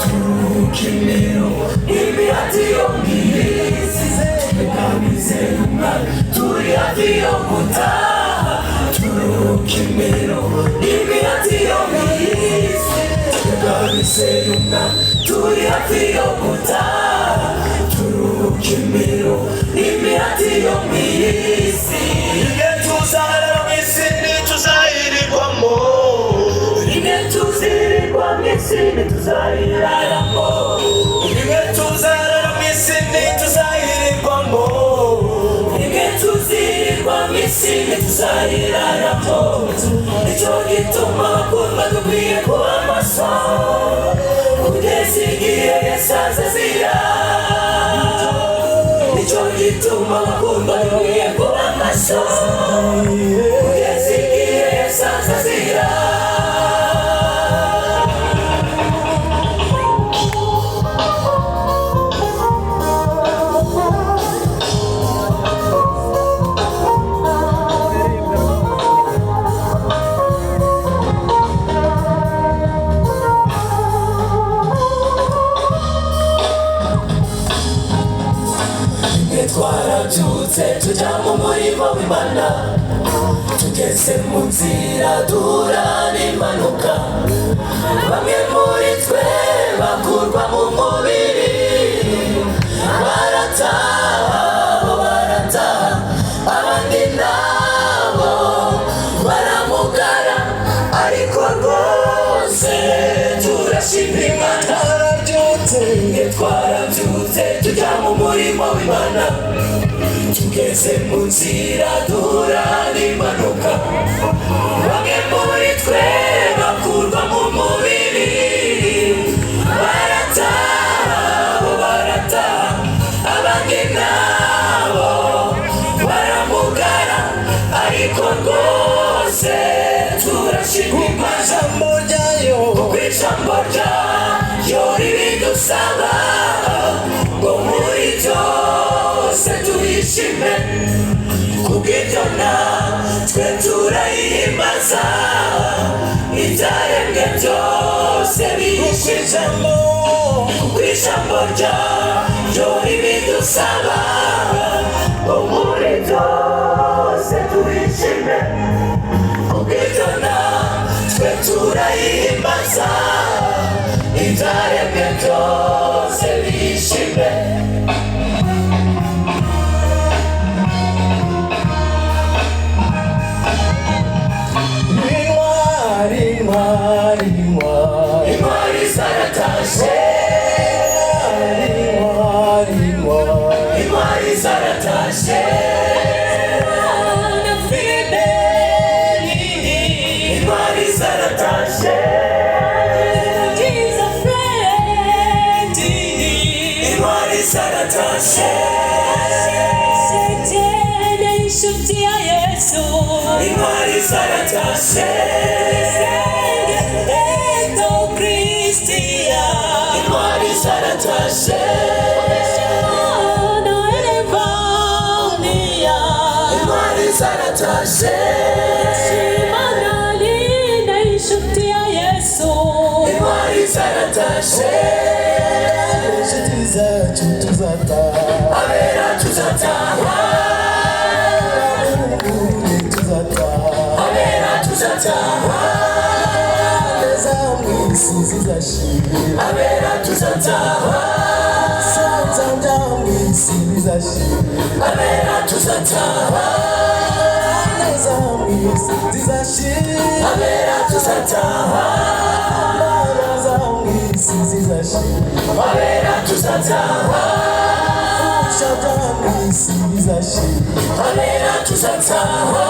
Turuhuka imiruho n'imihati yo mu isi, twebwe abizeye Umwami turi hafi yo gutaha. Turuhuka imiruho n'imihati yo mu isi, twebwe abizeye Umwami turi hafi yo gutaha. Turuhuka imiruho n'imihati yo mu isi. Rimwe tuzarara mu isi, ntituzayirirwamo. Rimwe tuzirirwa mu isi, ntituzayiraramo. Rimwe tuzarara mu isi, ntituzayirirwamo. Rimwe tuzirirwa mu isi, ntituzayiraramo. Nicyo gituma, bakundwa, dukwiye kuba maso kugeza igihe Yesu azazira. Nicyo gituma, bakundwa, dukwiye kuba maso kugeza igihe Yesu azazira. Rimwe twarabyutse tujya mu murimo w'Imana, tugeze mu nzira duhura n'impanuka. Bamwe muri twe bakurwa mu mubiri, barataha, bo barataha, abandi nabo baramugara, ariko rwose turashima Imana. Twarabyutse. Rimwe twarabyutse tujya mu murimo w'Imana, tugeze mu nzira duhura n'impanuka. Bamwe muri twe bakurwa mu mubiri, barataha, bo barataha, abandi nabo baramugara, ariko rwose turashima Imana. Ijambo ryayo. Kuko ijambo ryayo ribidusaba ngo muri byose tuyishime. Kubw'ibyo natwe turayihimbaza, ibyaremwe byose biyishime. Ijambo. Kuko ijambo ryayo ribidusaba ngo muri byose tuyishime. Kubw'ibyo natwe turayihimbaza, ibyaremwe byose bishime. Intwari, intwari, intwari. Intwari zaratashe. Intwari, intwari. Intwari zaratashe. Intwari zaratashe. Intwari zaratashe. Intwari zaratashe. Intwari zaratashe. Intwari zaratashe. Intwari zaratashe. Inshuti zacu, tuzataha. Abera tuzataha. Ubundi tuzataha. Abera tuzataha. Neza mu isi zizashira. Abera tuzataha. Sanza bya mu isi bizashira. Abera tuzataha. Neza mu isi zizashira. Abera tuzataha. Imbaraga mu isi zizashira. Abera tuzataha. Ubusha bya mu isi bizashira. Abera tuzataha.